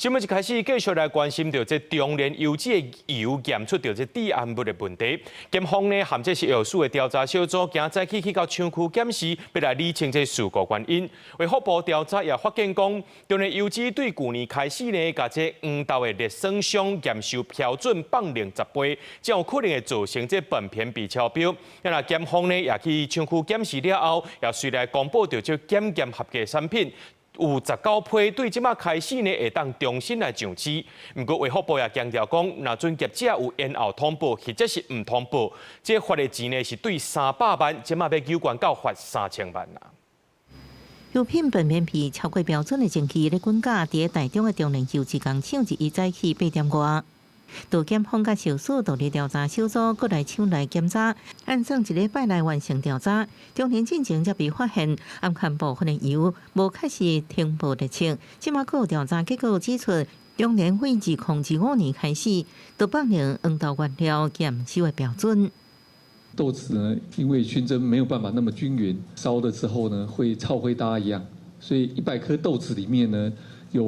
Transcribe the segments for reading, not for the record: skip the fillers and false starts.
新聞一開始繼續來關心著這中蓮油脂的油驗出著這致癌物的問題。檢方呢和這食藥署的調查小組，今早起去到廠區檢視，欲來理清這事故原因。衛福部調查也發現講，中蓮油脂對舊年開始呢，共這黃豆的熱損傷驗收標準放量10倍，才有可能會造成這苯偏比超標。啊，檢方呢也去廠區檢視了後，也隨來公布著這檢驗合格產品。有19批對這馬開始呢，會當重新來上市。毋過衛福部也強調講，若準業者有延後通報或者是毋通報，這罰的錢呢是對300萬，這馬欲加懸到罰3000萬啦。油品苯偏比超過標準的證據咧滾架，佇台中的中蓮油脂工廠日早起8點外。杜檢方佮食藥署獨立調查小組閣來廠內檢查，按算一禮拜內完成調查。中蓮進前才被發現暗含部分的油無確實停報熱測，這馬閣有調查結果指出，中蓮對2025年開始，都放量黃豆原料驗收的標準。豆子呢，因為燻蒸沒有辦法那麼均勻，燒了之後呢，會臭灰搭一樣，所以100顆豆子裡面呢，有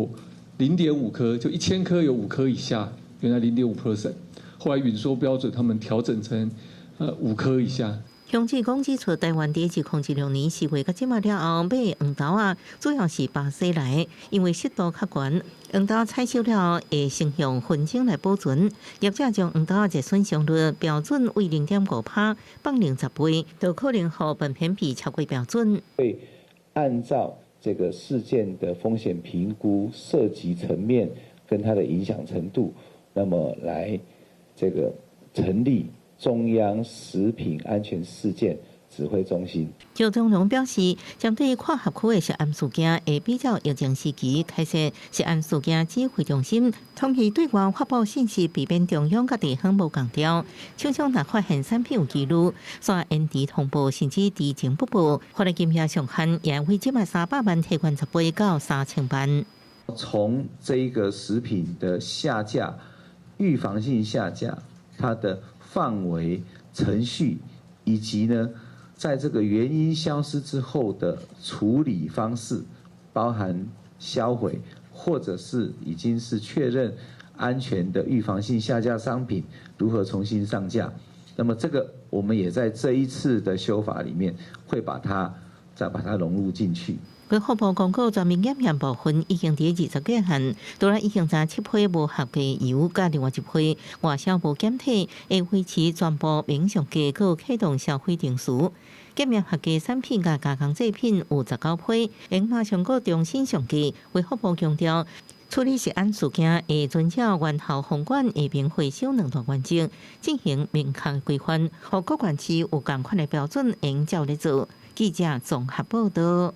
0.5顆，就1000顆有5顆以下。原來0.5%，後來允說標準，他們調整成5顆以下。鄉志講指出，台灣佇2016年4月到這馬了後買黃豆仔，主要是巴西來，因為濕度較懸，黃豆採收了後會先用燻蒸來保存。業者將黃豆仔熱損傷率標準為0.5%，放量10倍，就可能予苯偏比超過標準。會按照這個事件的風險評估涉及層面跟它的影響程度，那麼來這個成立中央食品安全事件指揮中心。趙長榮表示，針對跨轄區的食安事件，會比照疫情時期開設食安事件指揮中心，統一對外發布信息，避免中央佮地方無仝調。廠商若發現產品有疑慮，煞延遲通報，甚至知情不報，罰的金額上限也為這擺300萬提懸10倍到3000萬。從這一個食品的下架、預防性下架，它的範圍、程序，以及呢，在這個原因消失之後的處理方式，包含銷毀，或者是已經是確認安全的預防性下架商品，如何重新上架？那麼這個我們也在這一次的修法裡面，會把它再把它融入進去。衛福部公告全面檢驗部分已經佇20幾項，除了已經查七批無合格油，佮另外一批外銷無檢體，會維持全部免上架，閣啟動銷毀程序。檢驗合格產品佮加工製品有19批，會馬上閣重新上架。衛福部強調，處理食安事件會遵照源頭防管、下面回收兩大原則進行明確規範，予各縣市有仝款的標準，會用照咧做。記者綜合報道。